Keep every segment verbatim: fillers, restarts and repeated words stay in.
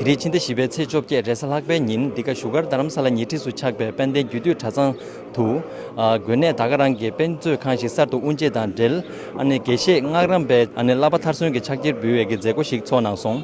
དེ་རིང་ཕྱི་ཟླ་བཞི་པའི་ཚེས་བཅོ་བརྒྱད་རེས་གཟའ་ལྷག་པའི་ཉིན་འདི་ག་བཞུགས་སྒར་རྡ་རམ་ས་ལ་ཉེ་འཁྲིས་སུ་ཆགས་པའི་དཔལ་ལྡན་རྒྱུད་སྟོད་གྲྭ་ཚང་དུ། ཨ། དགོན་གནས་ད་ག་རང་གི་དཔེ་མཛོད་ཁང་ཞིག་གསར་དུ་དབུ་འབྱེད་དང་འབྲེལ། ཨ་ནི་དགེ་བཤེས་སྔགས་རམས་པའི་ཨ་ནི་བསླབ་པ་མཐར་སོན་གྱི་ཕྱག་འཁྱེར་འབུལ་བའི་གི་མཛད་སྒོ་ཞིག་ཚོགས་གནང་སོང་།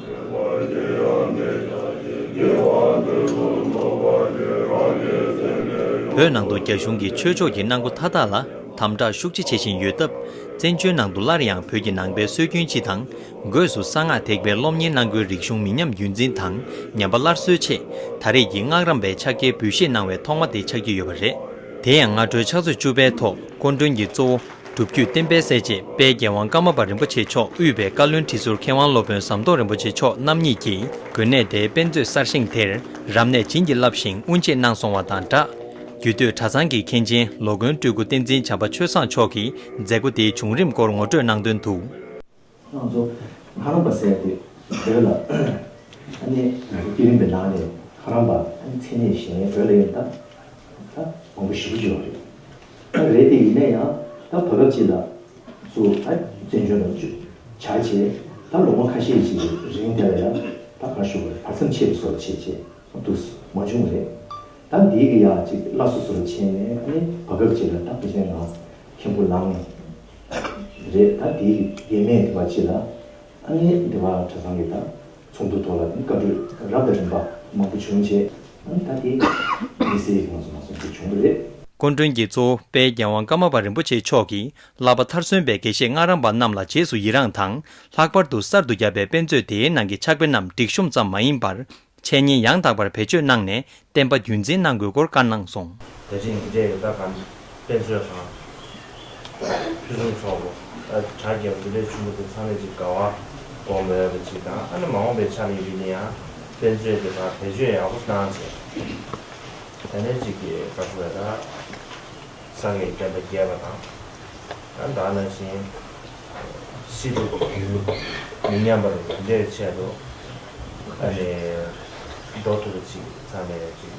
བོད་ནང་དུ་རྒྱ་གཞུང་གིས་ཆོས་ཕྱོགས་ཀྱི་གནང་སྒོ་མཐའ་དག་ལ་དམ་དྲག་ཤུགས་ཆེ་བྱེད་བཞིན་ཡོད་སྟབས། བཙན་བྱོལ་ནང་དུ་སླར་ཡང་བོད་ཀྱི་ནང་པའི་སྲོལ་རྒྱུན་སྤྱི་དང་། སྒོས་སུ་གསང་སྔགས་ཐེག་པའི་སློབ་གཉེར་གནང་སྒོའི་རིག་གཞུང་མི་ཉམས་རྒྱུན་འཛིན་དང་ཉམས་པ་སླར་གསོའི་ཆེད། ད་རེས་ཀྱི་སྔགས་རམས་པའི་ཕྱག་འཁྱེར་འབུལ་བཞེས་གནང་བའི་ཐོག་མ་དེ་ཆགས་ཀྱི་ཡོད་པ་རེད། དེ་ཡང་སྔ་དྲོའི་ཕྱག་ཚོད་བཅུ་པའི་ཐོག་སྐུ་མགྲོན་གྱི་གཙོ་བོ་སྒྲུབ་བརྒྱུད་བསྟན་པའི་གསལ་བྱེད་དཔལ་རྒྱལ་དབང་ཀརྨ་པ་རིན་པོ་ཆེ་མཆོག་དབུས་པའི་བཀའ་བློན་ཁྲི་ཟུར་མཁས་དབང་སློབ་དཔོན་ཟམ་གདོང་རིན་པོ་ཆེ་མཆོག་རྣམ་གཉིས་ཀྱིས་དགོན་གནས་དེའི་དཔེ་མཛོད་གསར་བཞེངས་དེར་རབ་གནས་བྱིན་གྱིས་བརླབས་ཤིང་དབུ་འབྱེད་གནང་སོང་བ་དང་སྦྲགས། རྒྱུད་སྟོད་གྲྭ་ཚང་གི་མཁན་ཆེན་ལོ་མགོན་སྤྲུལ་སྐུ་བསྟན་འཛིན་བྱམས་པ་ཆོས་བཟང་མཆོག་གིས་མཛད་སྒོ་དེའི་བྱུང་རིམ་སྐོར་ངོ་སྤྲོད་གནང་དོན་དུ། ང་ཚོ་སྔགས་རམས་པ་ཟེར་ཡ་དེ་བོད་ལ་ཨ་ནི་ང་ཚོ་བསྐྱེད་རིམ་པའི་ནང་ནས་སྔགས་རམས་པ་ཨ་ནི་མཚན་གནས་བཞེངས་ནས་བོད་ལ་ཡོད་ད་ད་མང་པོ་ཞེ་པོ་ཅིག་ཡོད་རེད། ད་རེད་དེ་ཡིན་ན་ཡང་ད་བར་སྐབས་ཅིག་ལ་ཚུར་ད་བཙན་བྱོལ་ལ་བྱ་བྱས་ད་ལོ་ངོ་ཁ་ཤས་ཅིག་གི་རིང་དེ་ལ་ཡང་ད་ག་ཞུ་དགོས་རེད། བར་མཚམས་ཆད་པའི་བཟོ་འདྲ་བྱས་བྱས་འདུག་མ་བྱུང་བ་རེད། ད་འདི་གི་ཡང་ཅིག་སླར་གསོ་བཟོ་འདྲ་བྱས་ནས་ཨ་ནི་བར་སྐབས་ཅིག་ལ་ད་དཔེ་ཆ་ནང་མཁན་པོ་ལངས་ནས། རེད། ད་དེའི་ཡས་མས་དེ་བ་ཅི་ལ་ཨ་ནི་དེ་བ་གྲྭ་ཚང་གི་ད་ཚོགས་འདུ་ཐོག་ལ་ནི་བཀའ་གྲོས་རབ་དང་རིམ་པ་མང་པོ་བྱུང་རྗེས་ཨ་ནི་ད་དེ་དམིགས་བསལ་གྱི་ང་ཚོ་མ་སོང་དེ་བྱུང་བ་རེད། སྐུ་མགྲོན་གྱི་གཙོ་བོ་དཔལ་རྒྱལ་དབང་ཀརྨ་པ་རིན་པོ་ཆེ་མཆོག་གིས་བསླབ་པ་མཐར་སོན་པའི་དགེ་བཤེས་སྔགས་རམས་པ་རྣམས་ལ་རྗེས་སུ་ཡི་རངས་དང་། ལྷག་པར་དུ་གསར་དུ་བརྒྱབ་པའི་དཔེ་མཛོད་དེའི་ནང་གི་ཕྱག་དཔེ་རྣམས་སྒྲིག་གཤོམ་ཙམ་མ་ཡིན་པར། འཆད་ཉན་ཡང་དག་པར་བེད་སྤྱོད་གནང་ནས་བསྟན་པ་རྒྱུན་འཛིན་གནང་དགོས་སྐོར་བཀའ་གནང་སོང་། དེ་རིང་འདི་འདྲའི་ད་གམ་དཔེ་མཛོད་ཁང་ཕུན་སུམ་ཚོགས་པོ་ཨ་གྲ་རྒྱས་པ་འདི་འདྲའི་བྱུང་བ་དེ་ཚང་མས་ཅིག་དགའ་བ་སྒོམ་འོས་པ་ཅིག་དང་ཨ་ནི་མ་འོངས་པའི་ཆ་ནས་ཡིན་ན་ཡང་དཔེ་མཛོད་དེ་དག་བེད་སྤྱོད་ཡག་པོ་གནང་བྱས་དེ་ནས་ཅིག་གི་བཀའ་ཤོག་ད། སངས་རྒྱས་བསྟན་པ་རྒྱས་པ་དང་། ད་ནང་བཞིན་སྲིད་དུ་རྒྱུན་མི་ཉམས་པ་དང་དེ་འདྲའི་ཆེད་དུ་ཨ་ནི་མདོ་ཐུབ་པ་ཅིག་ཚང་མས་ཅིག་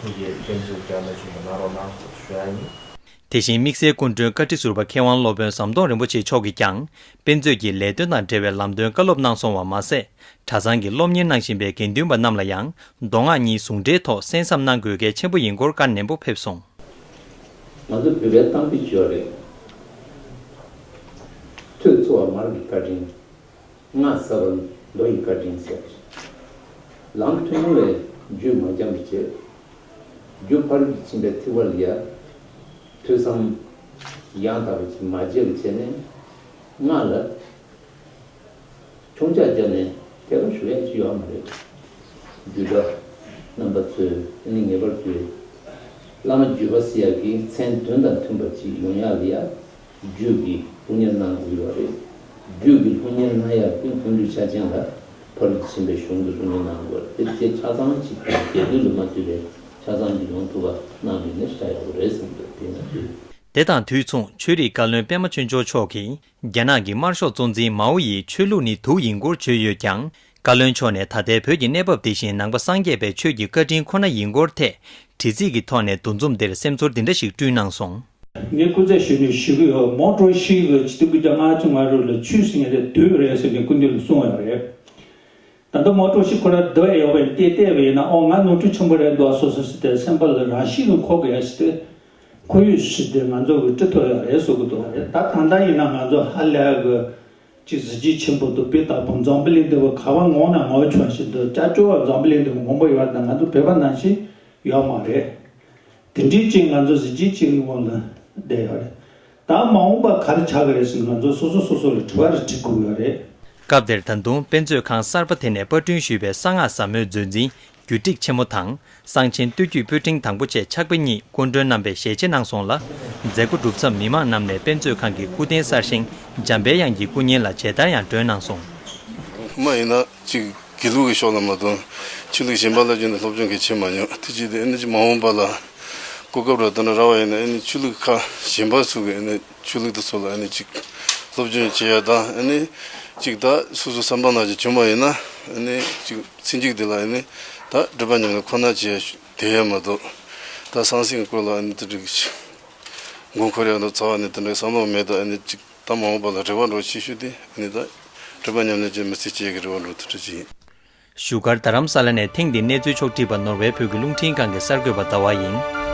ཐུགས་ཀྱི་བསྟན་ཚུལ་རྒྱ་མ་ཆུང་དུ་གནང་རོགས་གནང་ཞུ་ཡ་ཡིན། དེ་བཞིན་དམིགས་བསལ་སྐུ་མགྲོན་བཀའ་ཁྲི་ཟུར་པ་མཁས་དབང་སློབ་དཔོན་ཟམ་གདོང་རིན་པོ་ཆེ་མཆོག་གིས་ཀྱང་དཔེ་མཛོད་ཀྱི་ལས་དོན་དང་འབྲེལ་བའི་ལམ་སྟོན་བཀའ་སློབ་གནང་སོང་བ་མ་ཟད། གྲྭ་ཚང་གི་སློབ་གཉེར་གནང་བཞིན་པའི་དགེ་འདུན་པ་རྣམས་ལ་ཡང་མདོ་སྔགས་གཉིས་ཟུང་འབྲེལ་ཐོག་གསན་བསམ་གནང་དགོས་གལ་ཆེན་པོ་ཡིན་སྐོར་བཀའ་ནན་པོ་ཕེབས་སོང་། ང་ཚོ་བོད་པའི་གཏམ་དཔེ་ཅིག་ཡོད་རེད། ཐོས་ཚོར་བ་མར་གྱི་བཀའ་དྲིན། སྔགས་གསར་པ་མདོ་ཡི་བཀའ་དྲིན་ཟེར། ལམ་ཐུན་མོང་བའི་རྒྱུད་མ་འགྱངས་པ་བྱས། རྒྱུ་ཕ་རོལ་ཏུ་ཕྱིན་པའི་ཐེག་པ་ལ་ཡ། ཐོས་བསམ་ཡང་དག་པ་ཅིག་མ་བརྗེད་པ་བྱས་ནས་སྔགས་ལ། ཆུང་ཆག་བརྒྱབ་ནས་ཐད་ཀར་ཞུགས་ཡ་ཅིག་ཡོད་མ་རེད། རྒྱུད་གྲྭ་རྣམ་པ་ཚོས་ཨ་ནི་ངེས་པར་དུ་བླ་མ་བརྒྱུད་པ་ཟེར་ཡག་གི་མཚན་དོན་དང་མཐུན་པ་ཅིག་ཡོང་ཡག་ལ་ཡ་རྒྱུད་ཀྱི་སློབ་གཉེར་གནང་དགོས་ཡོད་རེད། རྒྱུད་ཀྱི་སློབ་གཉེར་གནང་ཡག་གི་སྔོན་འགྲོའི་ཆ་རྐྱེན་ལ་ཕ་རོལ་ཏུ་ཕྱིན་པའི་གཞུང་གི་སློབ་གཉེར་གནང་དགོས་རེད། དེ་ཆ་ཚང་ཅིག་དང་སྒེར་དོན་དུ་མ་ལྟོས་པའི་ཆ་ཚང་གི་ཡོང་ཐུབ་པ་གནང་བ་ཡིན་ན་ཞེ་དྲག་ཡག་པོ་རེད་བསམ་གྱི་འདུག་དེ་ན་དུས། དེ་དང་དུས་མཚུངས་ཆོས་རིག་བཀའ་བློན་པད་མ་ཆོས་འབྱོར་མཆོག་གིས། རྒྱ་ནག་གི་དམར་ཤོག་གཙོ་འཛིན་མའོ་ཡིས་ཆོས་ལུགས་ནི་དུག་ཡིན་སྐོར་བརྗོད་ཡོད་ཀྱང་། བཀའ་བློན་མཆོག་ནས་ད་ལྟའི་བོད་ཀྱི་གནས་བབ་དེ་བཞིན་ནང་པ་སངས་རྒྱས་པའི་ཆོས་ཀྱི་བཀའ་དྲིན་ཁོ་ན་ཡིན་སྐོར་ཐད། དྲི་ཚིག་གི་ཐོག་ནས་འདུ་འཛོམས་འདིར་སེམས་ཚོར་འདི་འདྲ་ཞིག་བསྐྲུན་གནང་སོང་། ངས་སྐུ་ཚེ་ཞུ་ནས་ཞུ་གི་ཡོད། མའོ་ཀྲུའུ་ཞི་གིས་ཆིག་སྟོང་དགུ་བརྒྱ་ལྔ་བཅུ་ང་དྲུག་ལ་ཆོས་ཟེར་མཁན་དེ་དུག་རེད་ཟེར་ནས་སྐུ་མདུན་ལ་གསུངས་ཡོད་རེད། ད་ལྟ་མའོ་ཀྲུའུ་ཞི་ཁོ་རང་སྡོད་ཡོད་པ་ཡིན་ཏེ་བལྟས་པ་ཡིན་ན་ཨོ་ང་ནོར་འཁྲུལ་ཆེན་པོ་རེད་འདུག་ཨ་སོ་སོ་ཟེར་ཏེ་སེམས་པ་ལ་རང་ཤེས་ཀྱིས་འཁོར་དགོས་ཡ་ཟེར་ཏེ་ཁོར་ཡུག་ཞིག་དེ་ང་ཚོ་གི་སྤྲི་ཐོ་ཡོད་རེད་ཟེར་གི་འདུག་རེད། ད་ད་ལྟ་ཡིན་ན་ང་ཚོ་ཧ་ལས་གི་ཅིག་གཟི་བརྗིད་ཆེན་པོ་འདུག་དཔེ་ལྟ་བུ་འཛམ་བུ་གླིང་འདི་བ་ག་བ་ངོ་ན་ངོ་ཆོག་ཞིག་འདུག་ཅ་ཅོ་བ་འཛམ་བུ་གླིང་འདི་བ་མང་པོ་ཡོད་རེད། ད་ང་ཚོ་བོད་པ་ནང་བཞིན་ཡོད་མ་རེད། དེ་འདྲའི་ཅིག་ང་ཚོ་གཟི་བརྗིད་ཅིག་གི་དབང་ལ་བསྡད་ཡོད་རེད། ད་མ་འོངས་པ་ག་རེ་ཆགས་ཀྱི་རེད་ཟེར་ན་ང་ཚོ་སོ་སོ་སོ་སོ་ལ་དྲི་བ་རེ་དྲི་དགོས་ཡོད་རེད། སྐབས་དེར་ད་དུང་དཔེ་མཛོད་ཁང་གསར་པ་དེ་ནས་པར་སྐྲུན་ཞུས་པའི་གསང་སྔགས་ཟབ་མོའི་མཛོད་འཛིན་རྒྱུད་སྒྲིག་ཆེན་མོ་དང་གསང་ཆེན་སྟོད་རྒྱུད་པོད་ཕྲེང་དང་པོ་བཅས་ཕྱག་དཔེ་གཉིས་སྐུ་མགྲོན་རྣམ་པས་ཞལ་ཕྱེ་གནང་སོང་ལ། མཛད་སྒོ་གྲུབ་མཚམས་མི་མང་རྣམས་ནས་དཔེ་མཛོད་ཁང་གི་སྐུ་རྟེན་གསར་བཞེངས་འཇམ་དཔལ་དབྱངས་ཀྱི་སྐུ་བརྙན་ལ་མཇལ་དར་ཡང་སྒྲོན་གནང་སོང་། སྔོན་མ་ཡིན་ན་གཅིག་དགེ་ལུགས་ཀྱི་ཕྱོགས་ལ་མ་གཏོགས་ཆོས་ལུགས་གཞན་པ་ལ་བརྒྱུད་ནས་སློབ་སྦྱོང་གལ་ཆེ་མ་མྱོང་། དེ་ཅི་སྟེ་ཨ་ནི་ཅིག་མ་འོངས་པ་ལ་གོ་སྐབས་རག་ད་ན་རག་པ་ཡིན་ན་ཨ་ནི་ཆོས་ལུགས་ཁག་གཞན་པ་ཚོ་གི་ཨ་ནི་ཆོས་ལུགས་དེ་ཚོ་ལ་ཨ་ནི་ཅིག་སློབ་སྦྱོང་བྱེད་ཡ་དང་ཨ་ནི་ཅིག་ད་སོ་སོ་བསམ་པ་ནང་བཞིན་བྱུང་བ་ཡིན་ན་ཨ་ནི་ཅིག་ཚེ་མཇུག་དེ་ལ་ཨ་ནི་ད་སྒྲུབ་པ་ཉམས་ལེན་ཁོ་ན་བྱེད་ཡ་བསྡད་ཡ་མ་གཏོགས་ད་སང་སིང་སྐོར་ལ་ཨ་ནི་དེ་འགྲིག་གི་ཅིག་མགོ་འཁོར་ཡག་འདུག་རྩ་བ་ནས་དེ་འདྲའི་བསམ་བློ་མེད། ད་ཨ་ནི་ཅིག་ད་མ་འོངས་པ་ལ་རེ་བ་འདྲ་བོ་ཆེ་ཤོས་དེ་ཨ་ནི་ད་སྤྲོ་པ་མཉམ་ལེན་བྱས་མི་ཚེ་སྐྱེལ་གི་རེ་བ་འདྲ་བོ་དེ་འདྲ་ཅིག་ཡིན། བཞུགས་སྒར་རྡ་རམ་ས་ལ་ནས་ཐེངས་འདིའི་གནས་ཚུལ་ཕྱོགས་བསྒྲིགས་པ་ནོར་ཝེ་བོད་ཀྱི་རླུང་འཕྲིན་ཁང་གི་གསར་འགོད་པ་ཟླ་བ་ཡིན།